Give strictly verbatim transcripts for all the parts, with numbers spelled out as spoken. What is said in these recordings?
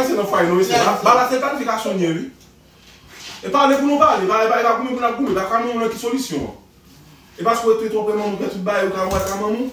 pa rete nan fwaye non mesye. Bagay la se planifikasyon li ye wi. E pale pou nou pale, pa pa pa goumen pou n ap goumen, pa ka moun nan ki solisyon an. E paske ou te twò pre manman ou fè tout bagay ou ka wè ka manman ou.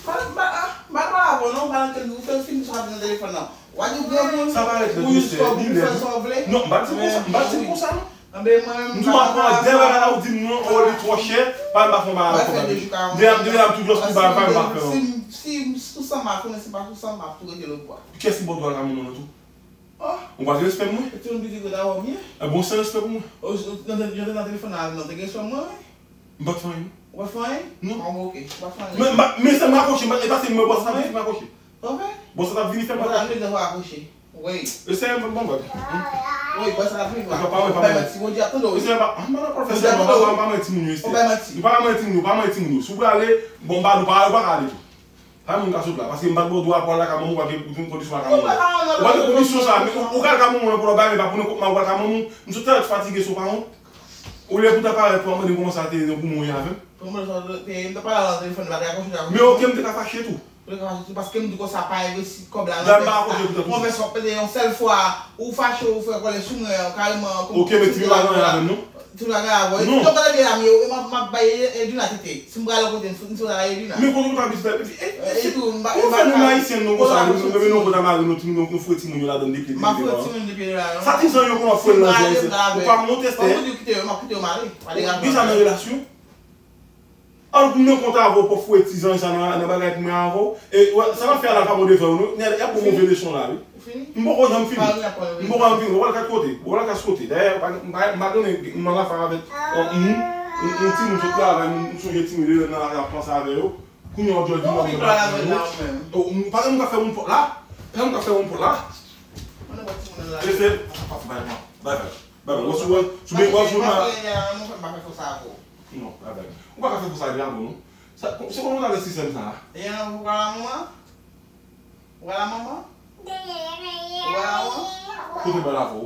Pa pa pa pa avè non, pa nan kel ou fè fini sa nan telefòn nan. Wa di granmoun. Sa pa rete nan telefòn, li lè. Non, m pa di konsa, m pa di konsa non. Anben mwen menm. M di w m ap pran de bagay la ou di m non, oh li twò chè, pa m pa fè yon bagay ankò. De ap de ap tou jòs pou bagay pa m pa fè non. Si si sou san m ap fè, men si pa sou san m ap tou rete lòt bò. Kiyès ki ba w dwa ka manman w tou? Oh. Ou pa gen respè pou mwen? Ti moun piti gwo ta wè w byen. E bon, san respè pou mwen. Oh, jan te nan telefòn nan, nan te gen respè pou mwen wi. M pa t fè anyen. Ou pa t fè anyen? Non. Ah, ok. Ou pa t fè anyen. Men m pa- men se m rakwoche, e pa se mwen bòs la vini m rakwoche. Ok. Bòs la t ap vini fè m rakwoche. Bòs la vini fè m rakwoche. Wi. E se yon bon bagay. Wi, bòs la vini fè m rakwoche. Pa pa pa bay manti, Bondye ap tande w. E se pa m pa nan pwofesè non, pa pa manti moun yo. Ou bay manti. Ou pa manti moun yo, pa manti moun yo. Si w prale, bon, m pa nou pa ou pa ka ale tou. Pa moun ka sot la, paske m pa t ba w dwa pou al lakay manman w, ou pa gen kondisyon lakay manman w. Ou pa gen kondisyon sa, men ou ou ka al lakay manman w nan pou lòt bagay, men pa pou nenpòt mal ou al lakay manman w. M sot tèlè fatige sou pa wont. Olye pou ta parèt pou w ap mande m kòman sa te ye nan pou mwen avè m. Pou mwen sa te ye, m ta pale nan telefòn, m pa te akouche avè w. Men oke, m te ka fache tou. Ou te ka fache tou, paske m di konsa pa envesti kòb la nan pèt sa. Konvèsyon pete yon sèl fwa, ou fache, ou fè kòlè sou mwen, kareman. Oke, men ti pa gen anyen avè m non. Tout bagay avè w. Non. Tout bagay avè w, m ap, m ap bay Edwina tete. Si m pral yon kote, m sot, m sot avè Edwina. Men kote w ta vin fè? Epi, e, e, e tou, m pa, pou m fè nou ayisyen nou konsa, nou, nou, nou, nou, nou, nou, nou, nou, nou foure timoun yo ladan de pye de devan. M ap foure timoun de pye devan. Sa ti zanj yo konn ap foure nan zanj, ou pa monte stè. Ou di w kite yo, m ap kite yo m ale. Pa degaje. Deja nan relasyon. Al pou mwen kont avè w pou foure ti zanj sa nan, nan bagay pou mwen avè w. E, wè, sa m ap fè a la pa bon devan w, non. Nèg, y ap bon move leson la, wi. Ou fini? M poko janm fini. M poko janm fini. Ou pral kat kote? Ou pral kat kote? Dayè, m pa, m pa, m pa konnen, m an afè avèk, yon moun, yon, yon timoun sot travay, m, m sonje timoun yo nan lari ap panse avè yo. Kounye a w jòj vin nan moun la. Ou pa gen moun ka fè moun pòt la? Pa gen moun ka fè moun pòt la? Mwen nan pòt timoun nan la. Mesye, bay bay. Bay bay. Wè sou, wè sou, wè sou, wè sou. Non, bay bay. Ou pa ka fè konsa avè avè w, non. Sa, se kòman w ta vle sistèm sa a? E an, ou pa la manman? Ou pa la manman? Ou pa la manman? Kote bal avè w?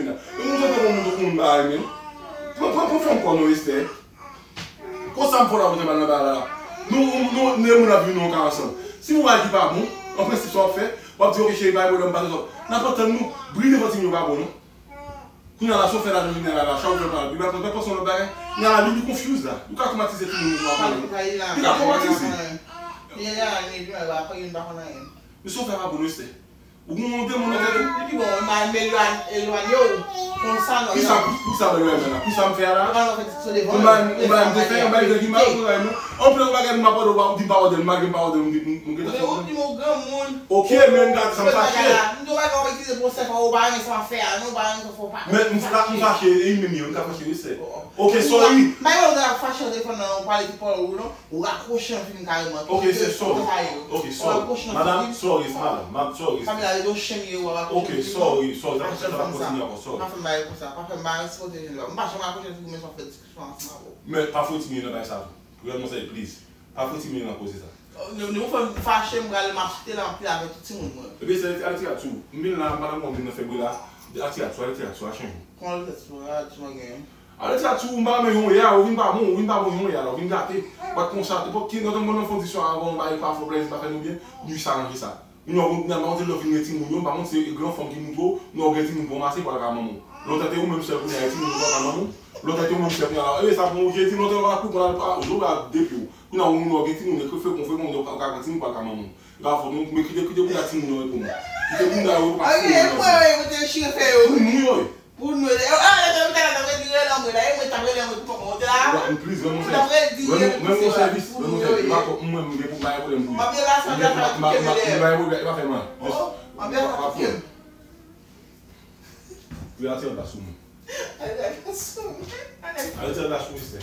fè nan. Yon moun tande yon moun, yon moun bagay menm. Pran, pran, pran fanm kò non, Esther. Konsa m fò la, ou te mal nan bagay la. Nou, nou, nou, nou, moun ap viv nan yon kay ansanm. Si yon bagay ki pa bon, an prensip, sa w ap fè, w ap di, "Ok, cheri, pa gen pwoblèm, pa gen pwoblèm." N ap antann nou, bri devan timoun yo pa bon, non. Kounye a la, si w fè lajan, jounen a la, chak ou fè mal, li pa konn, pa panse yon lòt bagay. Kounye a la, li, li confuse la. Li ka twomatize timoun yo pa bon. Li ka twomatize. Li ka twomatize. Men si w fè pa bon, non, Esther. Ou gen yon demon nan tèt ou? Li pi bon, m a elwanye, elwanye w konsa, non. Kisa, kisa m elwanye la? Kisa m fè a la? Ou pa nan fè ti sou devan. Ou ba m, ou ba m defen, ou ba m defen, ou ba m defen. Anpil bagay m pa pardon, ou di m pa pardon, malgre m pa pardon, m di, m, m gentan fè. Ou di m yon granmoun. Ok, men m gade sa m fache. M di w bagay w itilize pou sèf ou pa renmen sa w ap fè a, non, ou pa renmen sa w fè, ou pa. Men m fa-, m fache, e menm yo, m ka fache, wi, sè. Ok, sorry. M pa yon moun k ap fache nan telefòn nan, ou pale tout pawòl ou, non. Ou rakwoche nan fim kareman. Ok, se sorry. Ok, sorry. Madam, sorry, madam. Madam, sorry. Kamera, yo chen yo, ou rakwoche nan fim. Ok, sorry, sorry. Sa pa, sa pa kontinye ankò, sorry. Pa fè m bagay konsa, pa fè m bagay, se kote jèn la. M pa janm rakwoche nan fim, men sa fè diskisyon ansanm avè w. Men pa fout timoun nan bagay sa tou. Rèlman, sè, please. Pa fout timoun nan koze sa. Nou, nou fè m fache, m pral, m ap kite l anpil avè tout timoun mwen. Ebyen, sè, ale tire sou. M vin la, m pa nan moun vin nan fè bri la. Ale tire sou, ale tire sou, a chen. Kòman ale tire sou, a, ti mwen gen? Ale tire sou, m pa renmen yon yè, ou vin pa bon, ou vin pa bon yon yè, la, ou vin gate. Ou pa t konsa, nenpòt ki, nou te mwen nan fondisyon avan, ou bay pa fè plèzi, pa fè nou byen, nou sa ranje sa. Nou, nou, nou, nou, nou vin gen timoun yo, m pa konn se gran fanm ki montre w, nou gen timoun pou ranmase pou al ka manman w. Lontan te ou menm sèl kounye a, gen timoun pou al ka manman w. Lontan te ou menm sèl kounye a, e sa pou ou, gen timoun lontan ou pa pou al, ou pa depi w. Kounye a ou moun ou gen timoun, e ke frekon, frekon, ou ka, ou ka gen timoun pou al ka manman w. Gafo, nou, men kite, kite kounye a timoun yo pou mwen. Kite kounye a yo pa fou. Pou nou yo. Pou nou, e, a, e, e, e, e, e, e, e, e, e, e, e, e, e, e, e, please, rann mwen sèvis. Rann mwen sèvis, rann mwen sèvis. M pa kò, mwen, mwen gen pou m pa gen pwoblèm pou yo. M gen pou m pa, m pa, m pa, m pa gen pwoblèm, e pa fè mal. Jis, pa pran. Wi, atire l pa sou mwen. Atire l pa sou mwen. Atire l pa sou mwen, sè.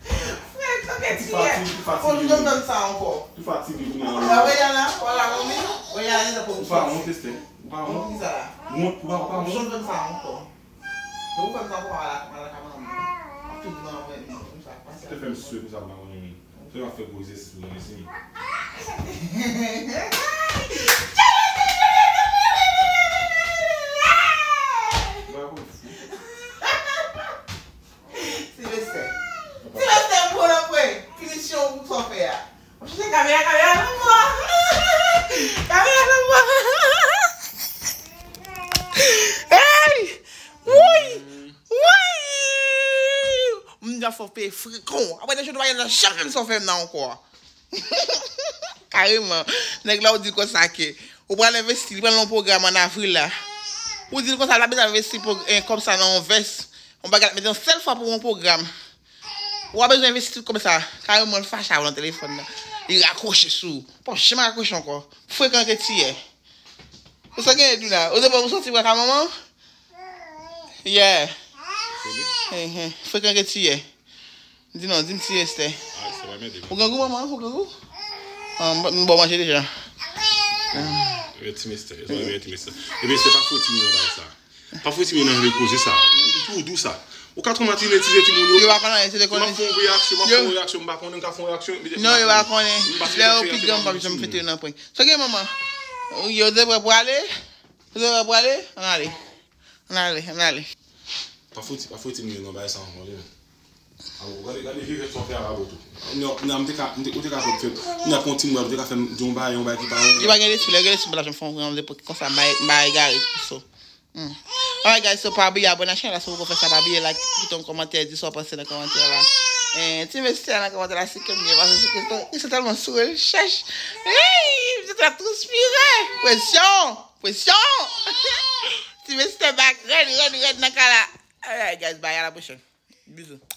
Frè, tanke ti yè. Ou fatige, ou fatige. Konn jwenn sa ankò. Ou fatige kounye a. Ou la wè la, ou la wè la, ou la wè la, ou pa wont, Esther. Ou pa wont. Ou pa, ou pa wont. Ou jwenn sa ankò. Donk, ou fè m sa pou pa la, pa la ka manman. M ap tou di manman mwen, non, konsa, pa sa. Te fè m swe konsa pou manman mwen. Se m ap fè gwo egzèsis pou mwen, mezanmi. Bagay pou fou. Silvester. Silvester, m pran nan pwen. Pinisyon pou sa w fè a. Mwen chèche kamera, kamera nan mwen. Kamera nan mwen. Hey! Woy! Woy! M di w ap fè w peye frekon. Apre de jou, nou pa gen janm fè m sa w fè m nan ankò. Kareman. Nèg la, ou di l konsa ke ou pral envesti, li pral nan yon pwogram ann avril la. Ou di l konsa, l ap bezwen envesti pou, eh, kòb sa nan yon vès. Yon bagay l ap mete yon sèl fwa pou yon pwogram. Ou a bezwen envesti tout kòb sa. Kareman, l fache avè w nan telefòn nan. Li rakwoche sou ou. Bon, janm rakwoche ankò. Frekan ke ti yè. Ou sa genyen, Duna? Ou te bon pou soti pran ka manman? Yeah. Frekan ke ti yè. Di non, di m ti Esther. Ou grangou, manman? Ou grangou? Ah, m, m ba w manje deja. Rete ti Esther. Rete ti Esther. Ebyen, se pa foti m nan bagay sa. Pa fouti men nan vle koze sa. Ou tou dou sa. Ou ka twomatize timoun yo. Yo pa konnen, se te M ap konnen. Fè yon reyaksyon, m ap fè yon reyaksyon, m pa konnen, m ka fè yon reyaksyon. Non, yo pa konnen. Lè yo pi gran, m p ap janm fete yo nan pwen. Sa gen manman. Yo te prè pou ale. Yo te prè pou ale. Ann ale. Ann ale, ann ale. Pa fouti, pa fouti men nan bagay sa ankò li menm. Awo, gade, gade vye vèt sa w fè a Awo tou. Non, non, m te ka, m te, ou te ka fè, fè, m nan pran ti mwen, ou te ka fè m di yon bagay, yon bagay ki pa yon. Li pa gen lespri, lè gen lespri, m pa t ap janm fè yon, yon epòk konsa, m bay, m bay egare, so. Hmm. Alright, guys, so pa bliye abòne ak chanèl la, si w poko fè sa, pa bliye like, kite yon kòmantè, di sa w panse nan kòmantè la. Eh, ti mesye a nan kòmantè la, si ke m byen pase sou Kristo, li se tèlman souri, l chèch. Hey, m te transpire. Presyon, presyon. Ti mesye bak rèd, rèd, rèd nan kay la. Alright, guys, bye, à la prochaine. Bisous.